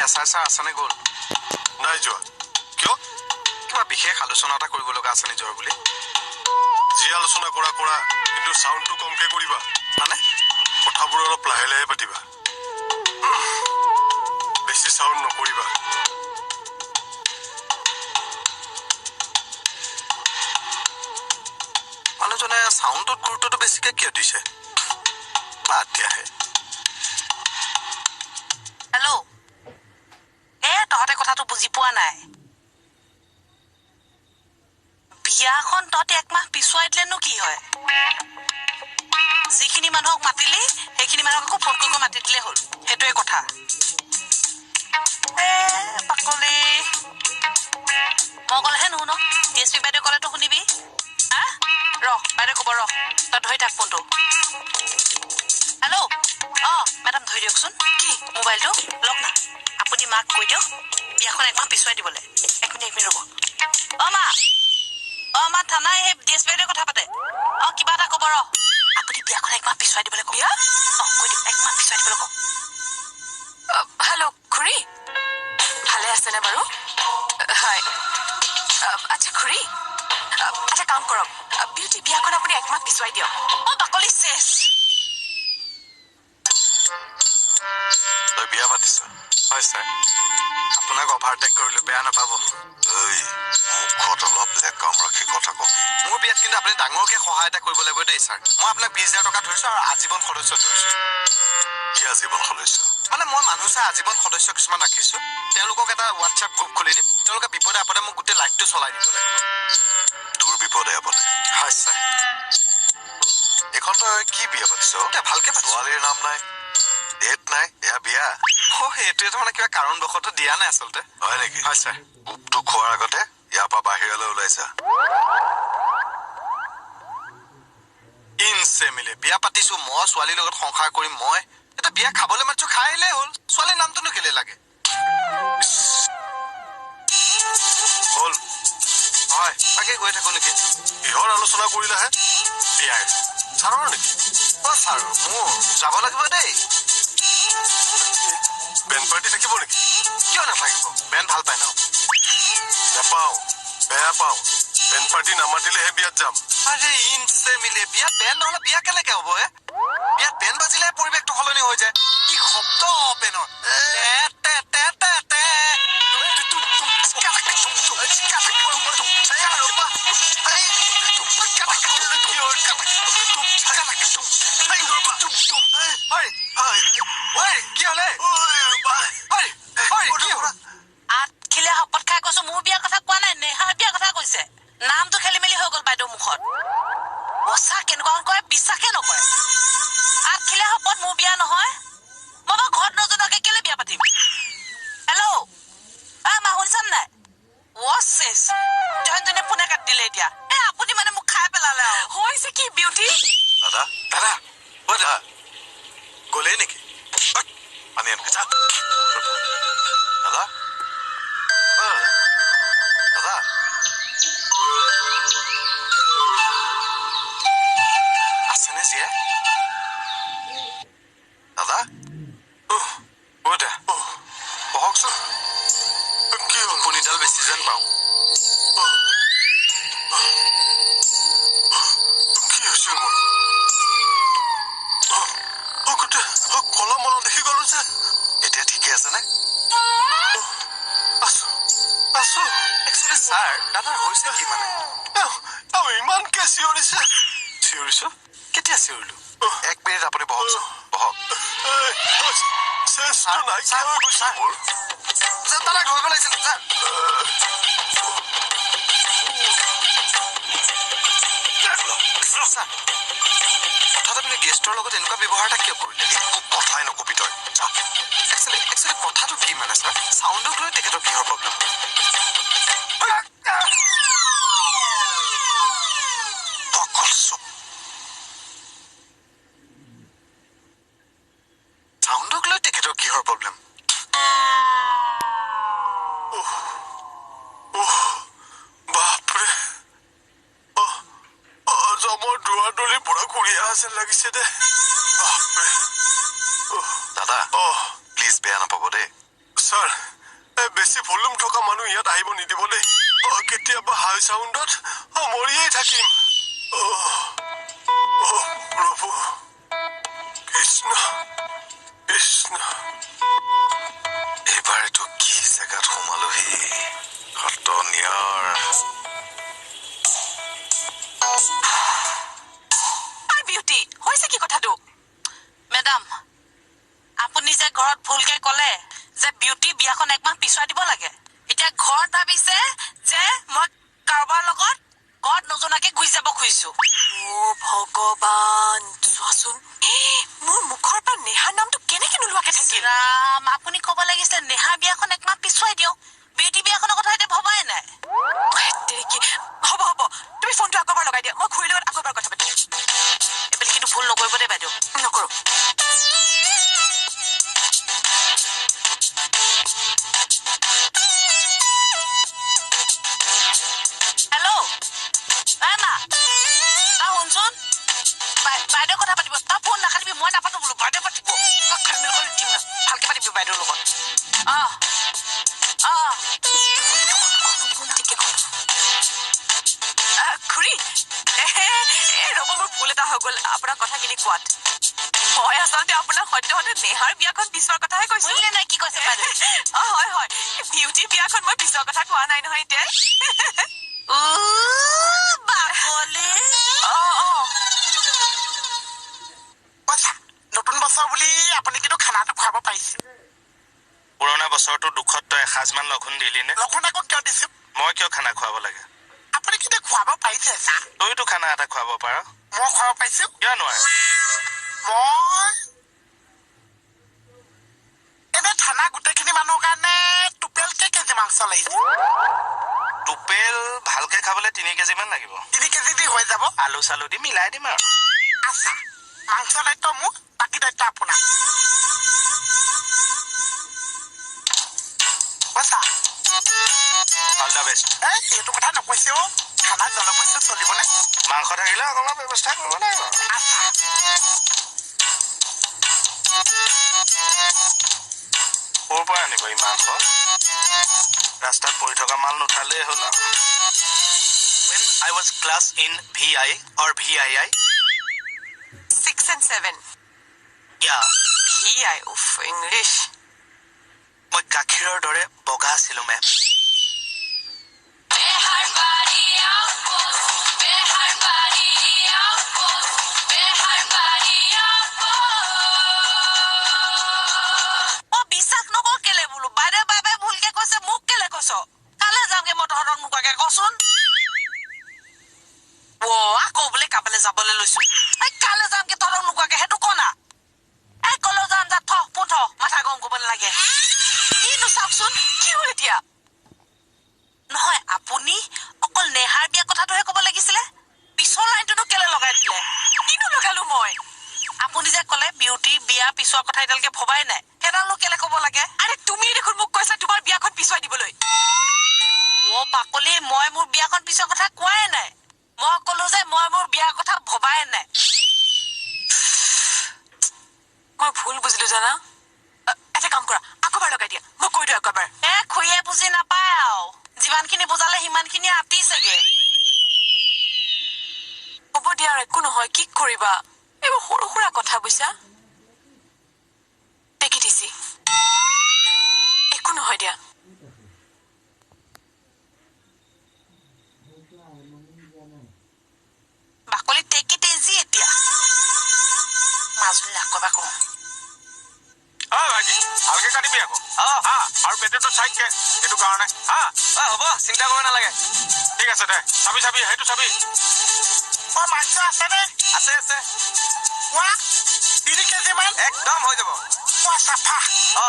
S I sir আছেনে গ'ল? নাই যোৱা। কিয়? কিবা বিশেষ আলোচনা এটা কৰিব লগা আছে নিজৰ বুলি। যি আলোচনা কৰা কৰা, কিন্তু চাউণ্ডটো কমকে কৰিবা। মানে কথাবোৰ অলপ লাহে লাহে পাতিবা, বেছি চাউণ্ড নকৰিবা। মানুহজনে চাউণ্ডত গুৰুত্বটো বেছিকে কিয় দিছে? বাদ দিয়াহে। হেল্ল', এ তহঁতে কথাটো বুজি পোৱা নাই। বিয়াখন তহঁতে একমাহ পিছুৱাই দিলেনো কি হয়? যিখিনি মানুহক মাতিলি সেইখিনি মানুহক আকৌ ফোন কৰি মাতি দিলেই হ'ল, সেইটোৱে কথা। এ বাকলি, মই ক'লেহে নুশুন, ডি এছ পি বাইদেউ ক'লেতো শুনিবি। হা, ৰ বাইদেউ ক'ব, ৰ তই ধৰি থাক ফোনটো। হেল্ল', অঁ মেডাম ধৰি দিয়কচোন। কি মোবাইলটো লওক না, আপুনি মাক কৈ দিয়ক বিয়াখন একমাহ পিছুৱাই দিবলৈ। এক মিনিট, এক মিনিট ৰ'ব। অঁ মা, অঁ মা, থানাই সেই ডি এছ পি বাইদেৱে কথা পাতে। অঁ কিবা এটা ক'ব, ৰ। আপুনি বিয়াখন একমাহ পিছুৱাই দিবলৈ কওক। অঁ কৈ দিয়ক, একমাহ পিছুৱাই দিবলৈ কওক। হেল্ল' খুৰী, ভালে আছেনে বাৰু? হয়। আচ্ছা খুৰী, এটা কাম কৰক, বিউটি বিয়াখন আপুনি একমাহ পিছুৱাই দিয়ক। অঁ বাকলি চেচ। তই বিয়া পাতিছ? হয় ছাৰ, আপোনাক অভাৰটেক কৰিলো, বেয়া নাপাব। ঐ, মুখত অলপ লেকাম ৰাখি কথা কবি। মোৰ বিয়াত কিন্তু আপুনি ডাঙৰকে সহায় এটা কৰিব লাগিব দেই ছাৰ। মই আপোনাক 20,000 টকা ধৰিছো আৰু আজীৱন সদস্য ধৰিছো। কি আজীৱন সদস্য? মানে মই মানুহ চাই আজীৱন সদস্য কিছুমান ৰাখিছো। তেওঁলোকক এটা হোৱাটছএপ গ্ৰুপ খুলি দিম, তেওঁলোকে বিপদে আপদে মোক গোটেই লাইফটো চলাই দিব লাগিব। তোৰ বিপদে আপদে? হয় ছাৰ। এইখন তই কি বিয়া পাতিছ? এতিয়া ভালকে পাতিছো। ছোৱালীৰ নাম নাই, ডেট নাই, এয়া বিয়া? অ সেইটোৱেতো মানে কিবা কাৰণবশতঃ দিয়া নাই আচলতে। হয় নেকি? হয় ছাৰ। গোপটো খোৱাৰ আগতে ইয়াৰ পৰা বাহিৰলৈ ওলাইছা। ইনচে মিলে বিয়া পাতিছো মই, ছোৱালীৰ লগত সংসাৰ কৰিম মই। এটা বিয়া খাবলৈ মাতিছো, খাই আহিলেই হ'ল। ছোৱালীৰ নামটোনো কেলে লাগে? হ'ল। হয়, তাকে গৈ থাকো নেকি? কিহৰ আলোচনা কৰিলাহে? বিয়াৰ। ছাৰৰ নেকি? অ ছাৰ, মোৰ যাব লাগিব দেই। বেণ্ড পাৰ্টি থাকিব নেকি? কিয় নাথাকিব? বেণ্ড ভাল পায় ন? নাপাওঁ, বেয়া পাওঁ। বেণ্ড পাৰ্টি নামাতিলেহে বিয়াত যাম। আৰে ইনচে মিলে, বিয়াত বেণ্ড নহ'লে বিয়া কেনেকে হ'ব? হে, বিয়াত বেণ্ড বাজিলে পৰিৱেশটো সলনি হৈ যায়। কি শব্দ বেনৰ! তে তে তে তে কি হলে? আঠখিলীয়া শপত খাই কৈছো, মোৰ বিয়াৰ কথা কোৱা নাই, নেহাৰ বিয়াৰ কথা কৈছে। নামটো খেলি মেলি হৈ গ'ল বাইদেউ মুখত। সঁচা কেনেকুৱা কৰে বিশ্বাসে নকৰে। আঠখিলীয়া শপত মোৰ বিয়া নহয়, মই বাৰু ঘৰত নজনোৱাকে কেলে বিয়া পাতিম? হেল্ল', আ মা শুনিছা নাই? অ চেচ, জয়ন্তনে ফোনে কাটি দিলে এতিয়া। এ আপুনি মানে মোক খাই পেলালে আৰু। হৈছে কি বিউটি? দাদা, দাদা, অ দাদা, গ'লেই নেকি? পানী আনগে যা। দাদা, অ দাদা, দাদা, আছেনে জীয়াই? দাদা, অ দা, বহকচোন। কি হ'ল? টোপনিডাল বেছি যেন পাওঁ। কি হৈছিল মোৰ? গোটেই কলা মলা দেখি গলো যে। এতিয়া ঠিকে আছেনে? আছো, আছো। একচুৱেলি ছাৰ, দাদাৰ হৈছে কি মানে? ইমানকে চিঞৰিছে। চিঞৰিছো? কেতিয়া চিঞৰিলো? এক মিনিট আপুনি বহকচোন, বহক। চেচটো নাইকিয়া হৈ গৈছে মোৰ। দাদাক ধৰিব লাগিছিল ছাৰ। ছাৰ, হঠাৎ আপুনি গেষ্টৰ লগত এনেকুৱা ব্যৱহাৰ এটা কিয় কৰিলে? একো কথাই নকবি তই, যা। একচুৱেলি কথাটো কি মানে ছাৰ, চাউণ্ডক লৈ তেখেতৰ কিহৰ প্ৰব্লেম? অকল চুপ। চাউণ্ডক লৈ তেখেতৰ কিহৰ প্ৰব্লেম? বাপৰে, জমৰ দুৱাৰডলিৰ পৰা ঘূৰি অহা যেন লাগিছে দে। বাপৰে। দাদা, অ প্লিজ বেয়া নাপাব দেই। ছাৰ, বেছি ভলিউম থকা মানুহ ইয়াত আহিব নিদিব দেই। কেতিয়াবা হাই চাউণ্ডত মৰিয়েই থাকিম। প্ৰভু কৃষ্ণ কৃষ্ণ। এইবাৰ এইটো কি জেগাত সোমালোহি? খতনিয়াৰ। বিউটি, হৈছে কি কথাটো? মেডাম, আপুনি যে ঘৰত ভুলকে ক'লে যে বিউটি বিয়াখন একমাহ পিছুৱাই দিব লাগে, এতিয়া ঘৰত ভাবিছে যে মই কাৰোবাৰ লগত ঘৰত নজনাকে গুচি যাব খুজিছো। অ ভগৱান, চোৱাচোন মোৰ মুখৰ পৰা নেহাৰ নামটো কেনেকে নোলোৱাকে থাকিল। ৰাম, আপুনি ক'ব লাগিছিলে নেহা বিয়াখন একমাহ পিছুৱাই দিয়ক, বিউটি বিয়াখনৰ কথা এতিয়া ভবাই নাই। হ'ব হ'ব, তুমি ফোনটো আকৌ এবাৰ লগাই দিয়া, মই খুৰীৰ লগত আকৌ এবাৰ কথা পাতিম। এইবেলি কিন্তু ভুল নকৰিব দেই বাইদেউ। নকৰো। হেল্ল' মা, তই শুনচোন, বাইদেউ কথা পাতিব। তই ফোন নাকাটিবি, মই নাপাতো বোলো, বাইদেউ পাতিব। দিম, ভালকে পাতিবি বাইদেউৰ লগত। অঁ অঁ খুৰী, ৰ'ব, মোৰ ভুল এটা হৈ গ'ল আপোনাৰ কথাখিনি কোৱাত। মই আচলতে আপোনাক সদ্যহতে নেহাৰ বিয়াখন পিছুৱাৰ কথাহে কৈছো। নাই, কি কৈছে বাইদেউ? অ হয় হয়, বিউটি বিয়াখন মই পিছুৱাৰ কথা কোৱা নাই নহয় এতিয়া। নতুন বছৰ বুলি আপুনি কিন্তু খানাটো খুৱাব পাৰিছে। পুৰণা বছৰটো দুখত তই এসাঁজমান লঘোণ দিলি নে? লঘোণ আকৌ কিয় দিছো? মই কিয় খানা খুৱাব লাগে? আপুনি কিন্তু খুৱাব পাৰিছে। তইতো খানা এটা খুৱাব পাৰ। মই খুৱাব পাৰিছো? কিয় নোৱাৰে? মই এনে থানা গোটেইখিনি মানুহৰ কাৰণে টোপেল কেই কেজি মাংস লাগিছে? টোপেল ভালকে খাবলৈ 3 কেজি মান লাগিব। 3 কেজি দি হৈ যাব? আলু চালু দি মিলাই দিম আৰু। আচ্ছা, মাংস দায়িত্ব মোৰ, বাকী দায়িত্ব আপোনাৰ। এইটো কথা নকৈছে অ, খানা জলবস্তু চলিবনে? মাংস থাকিলে অকণমান ব্যৱস্থা কৰিব লাগিব। আচ্ছা, ক'ৰ পৰা আনিব এই মাংস? ৰাস্তাত পৰি থকা মাল নুঠালেই হ'ল আৰু। When I was class in VI or VII? 6 and 7. Yeah. VI, uff, English. মই গাখীৰৰ দৰে বগা আছিলো মেম। মই বিশ্বাস নকৰ কেলে বোলো, বাইদেউ বাইদেউ ভুলকে কৈছে, মোক কেলে কৈছ? কালে যামগে মই তহঁতক নোকোৱাকে, কচোন। অ আকৌ বোলে কাবালে যাবলৈ লৈছো। এই কালে যামগে তহঁতক নোকোৱাকে, সেইটো ক না। এই কলেও যাম, যা, থ ফোন থ, মাথা গৰম কৰিব নালাগে। কিনো চাওকচোন, কি হ'ল এতিয়া? নহয়, আপুনি অকল নেহাৰ বিয়া কথাটোহে ক'ব লাগিছিলে, পিছৰ লাইনটোনো কেলে লগাই দিলে? কিনো লগালো মই? আপুনি যে ক'লে বিউটিৰ বিয়া পিছুৱাৰ কথা এতিয়ালৈকে ভবাই নাই, সেইডালনো কেলে ক'ব লাগে? আৰে তুমি দেখোন মোক কৈছা তোমাৰ বিয়াখন পিছুৱাই দিবলৈ। অ বাকলি, মই মোৰ বিয়াখন পিছুৱাৰ কথা কোৱাই নাই। মই ক'লো যে মই মোৰ বিয়াৰ কথা ভবাই নাই। মই ভুল বুজিলো জানা। এটা কাম কৰা, আকৌ এবাৰ লগাই দিয়া, মই কৈ দিওঁ আকৌ এবাৰ। এ খুৰীয়ে বুজি নাপায় আৰু, যিমানখিনি বুজালে সিমানখিনি আতিছেগে। হ'ব দিয়া আৰু, একো নহয়, কি কৰিবা, এইবোৰ সৰু সুৰা কথা বুজিছা। দেখি দিছি, একো নহয় দিয়া। বাকলি টেকি তেজি এতিয়া মাজুলী আকৌ এবাৰ কওঁ। অ ভাইটি, ভালকে কাটিবি আকৌ। হা, আৰু পেটটো চাইকে সেইটো কাৰণে। হা, হ'ব, চিন্তা কৰিব নালাগে। ঠিক আছে দে, চাবি চাবি, সেইটো চাবি। অ মাংস আছেনে? আছে আছে। কোৱা, 3 কেজি মান? একদম হৈ যাব। কোৱা চাফা। অ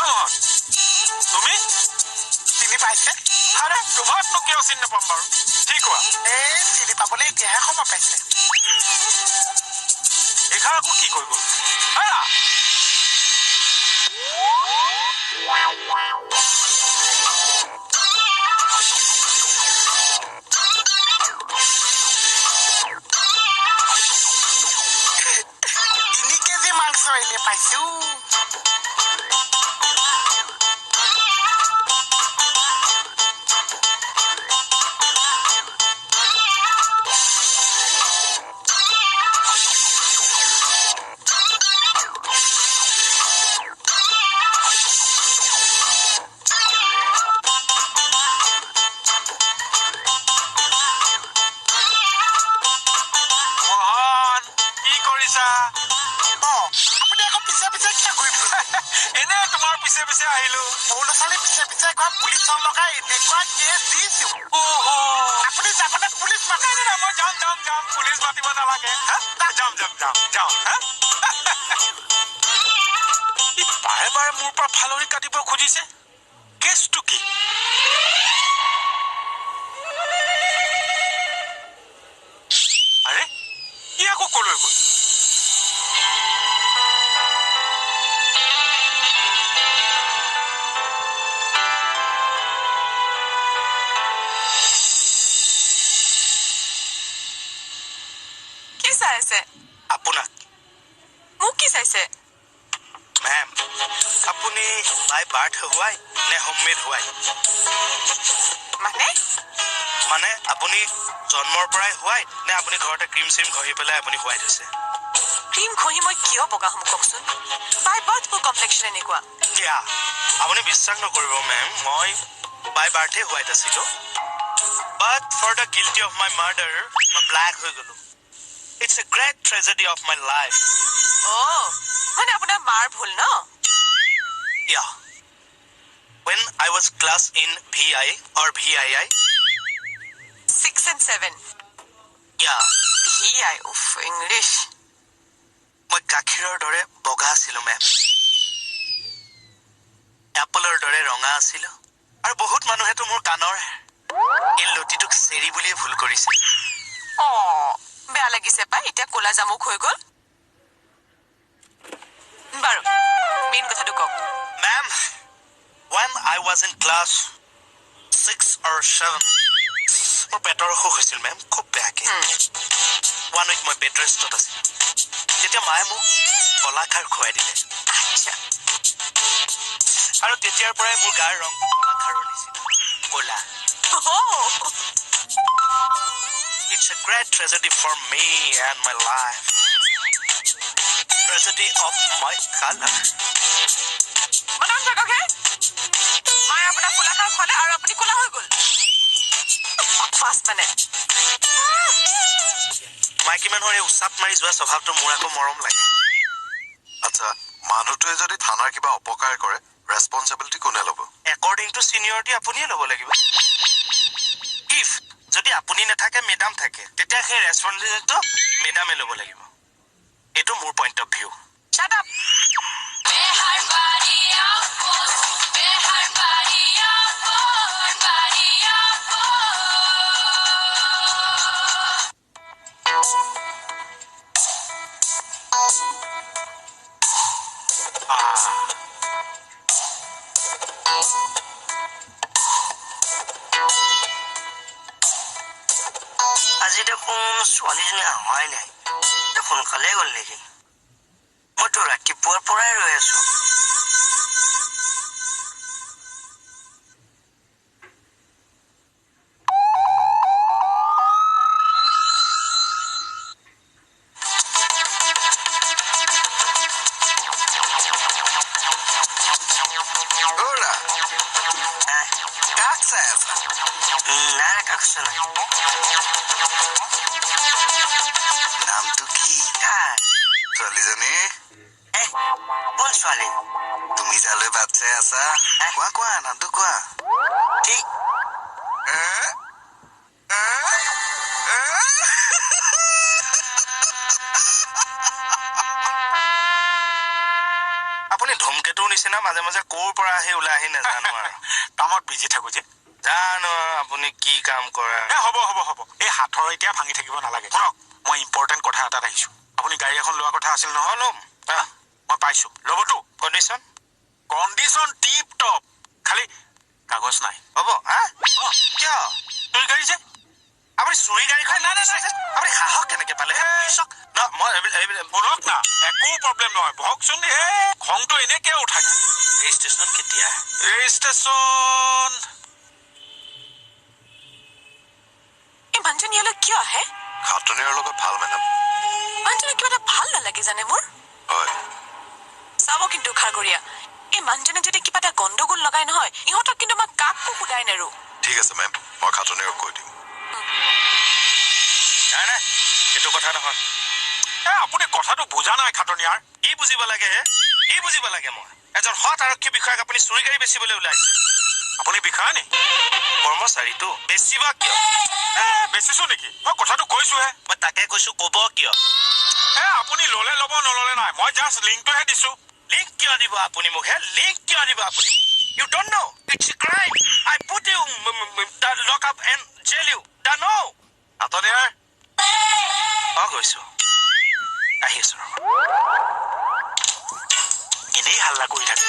অ তুমি চিনি পাইছে? আৰে তোমাকনো কিয় চিনি নাপাম বাৰু, কি কোৱা? এই চিনি পাবলৈ এতিয়াহে সময় পাইছে। এইষাৰ আকৌ কি কৰিব? হেৰা, 3 কেজি মাংস এনে পাইছো। কিয় ঘূৰি ফুৰিছা? এনে তোমাৰ পিছে পিছে আহিলো। সৰু ল'ৰা ছোৱালী পিছে পিছে ঘূৰা পুলিচৰ লগাই এনেকুৱা কেছ দিছো। আপুনি যাবনে পুলিচ মাতে? নাই নাই, মই যাম যাম যাম, পুলিচ মাতিব নালাগে। যাম যাম যাম যাম। বাৰে বাৰে মোৰ পৰা ফালৰি কাটিব খুজিছে, কেছটো কি? আৰে ই আকৌ কলৈ গ'ল? কি চাই আছে আপোনাক? মোক কি চাইছে? মেম, আপুনি বাই বাৰ্থ হোৱাইট নে হোমমেড হোৱাইট? মানে? মানে আপুনি জন্মৰ পৰাই হোৱাইট নে আপুনি ঘৰতে ক্ৰীম চিম ঘঁহি পেলাই আপুনি হোৱাইট হৈছে? ক্ৰীম ঘঁহি মই কিয় বগা হ'ম কওকচোন? বাই বাৰ্থ মোৰ কমপ্লেক্সন এনেকুৱা। কিয়া, আপুনি বিশ্বাস নকৰিব মেম, মই বাই বাৰ্থে হোৱাইট আছিলো, but for the guilty of my murder মই ব্লেক হৈ গ'লো। It's a great tragedy of my life. অ', মানে আপোনাৰ মাৰ ভুল ন? Yeah. When I was class in VI or VII? 6 and 7. Yeah. VI, উফ, ইংলিছ। মই গাখীৰৰ দৰে বগা আছিলো মেম, এপলৰ দৰে ৰঙা আছিলো, আৰু বহুত মানুহেতো মোৰ কাণৰ এই লতিটোক চেৰি বুলিয়ে ভুল কৰিছে। অ', বেয়া লাগিছে পাই, এতিয়া ক'লা জামুক হৈ গ'ল। বাৰু, মেইন কথাটো কওক। Ma'am, when I was in class 6 or 7, মোৰ পেটৰ অসুখ হৈছিল মেম, খুব বেয়াকে। 1 উইক মই বেড ৰেষ্টত আছিলো। তেতিয়া মায়ে মোক কলাখাৰ খুৱাই দিলে। আচ্ছা। আৰু তেতিয়াৰ পৰাই মোৰ গাৰ ৰংটো কলাখাৰৰ নিচিনা ক'লা। It's a great tragedy for me and my life. Tragedy of my color. মনত থাকক হে, মায়ে আপোনাক ক'লা খাৰ খুৱালে আৰু আপুনি ক'লা হৈ গ'ল। বকৱাছ মানে। মাইকী মানুহৰ এই উচাপ মাৰি যোৱা স্বভাৱটো মোৰ আকৌ মৰম লাগে। আচ্ছা, মানুহটোৱে যদি থানাৰ কিবা অপকাৰ কৰে, ৰেচপনচিবিলিটি কোনে ল'ব? একৰ্ডিং টু চিনিয়ৰিটি আপুনিয়ে ল'ব লাগিব। If যদি আপুনি নাথাকে মেডাম থাকে, তেতিয়া সেই ৰেচপনচিবিলিটিটো মেডামে ল'ব লাগিব। এইটো মোৰ point of view. Shut up. আজি দেখোন ছোৱালীজনী অহাই নাই, সোনকালে গ'ল নেকি? মইতো ৰাতিপুৱাৰ পৰাই ৰৈ আছো। কাক চাই আছা? নাই, কাকো চোৱা নাই। নামটো কি কাৰ? ছোৱালীজনী? কোন ছোৱালী? তুমি যালৈ বাট চাই আছা। কোৱা কোৱা, নামটো কোৱা। কি? আপুনি ধুমকেতুৰ নিচিনা মাজে মাজে ক'ৰ পৰা আহি ওলাই আহি নাজানো আৰু। কামত বিজি থাকো যে। জানো আপুনি কি কাম কৰে। হ'ব হ'ব হ'ব, এই হাতৰ এতিয়া ভাঙি থাকিব নালাগে। শুনক, মই ইম্পৰ্টেণ্ট কথা এটাত আহিছো। আপুনি গাড়ী এখন লোৱাৰ কথা আছিল নহয়? ল'ম। মই পাইছো। ল'বতো? কণ্ডিশ্যন? কণ্ডিশ্যন টিপ টপ, খালি কাগজ নাই। হ'ব। হা, কিয় চুৰি গাড়ী যে? আপুনি চুৰি গাড়ীখন? নাই নাই নাই, আপুনি সাহস কেনেকে পালে? পুলিচক মই শুনক না, একো প্ৰব্লেম নহয়, বহকচোন। এই খংটো এনেকে উঠাই। ৰেজিষ্ট্ৰেশ্যন কেতিয়া? ৰেজিষ্ট্ৰেশ্যন। এই মানুহজন ইয়ালৈ কিয় আহে? খাটনিয়াৰ লগত ভাল মেডাম। মানুহজনৰ কিবা এটা ভাল নালাগে জানে মোৰ। হয়। চাব কিন্তু খাৰঘৰীয়া, এই মানুহজনে যদি কিবা এটা গণ্ডগোল লগাই নহয়, ইহঁতক কিন্তু মই কাকো সোধাই নেৰো। ঠিক আছে মেম, মই খাটনিয়াৰক কৈ দিম। নাই নাই, সেইটো কথা নহয়। আপুনি কথাটো বুজা নাই খাটনিয়াৰ। কি বুজিব লাগে হে? কি বুজিব লাগে? মই এজন সৎ আৰক্ষী বিষয়াক আপুনি চুৰি গাড়ী বেচিবলৈ ওলাইছে। আপুনি বিষয়া নি? কৰ্মচাৰীটো। বেচিব কিয়? এ, বেচিছো নেকি? মই কথাটো কৈছোহে। মই তাকে কৈছো, ক'ব কিয়? এ, আপুনি ল'লে ল'ব, নল'লে নাই। মই জাষ্ট লিংকটোহে দিছো। লিংক কিয় দিব আপুনি মোক হে? লিংক কিয় দিব আপুনি মোক? You don't know it's a crime. I put you lock up and jail you the no. আতনিয়াৰ। অ, গৈছো, আহি আছো, ৰ'ব। এনেই হাল্লা কৰি থাকে।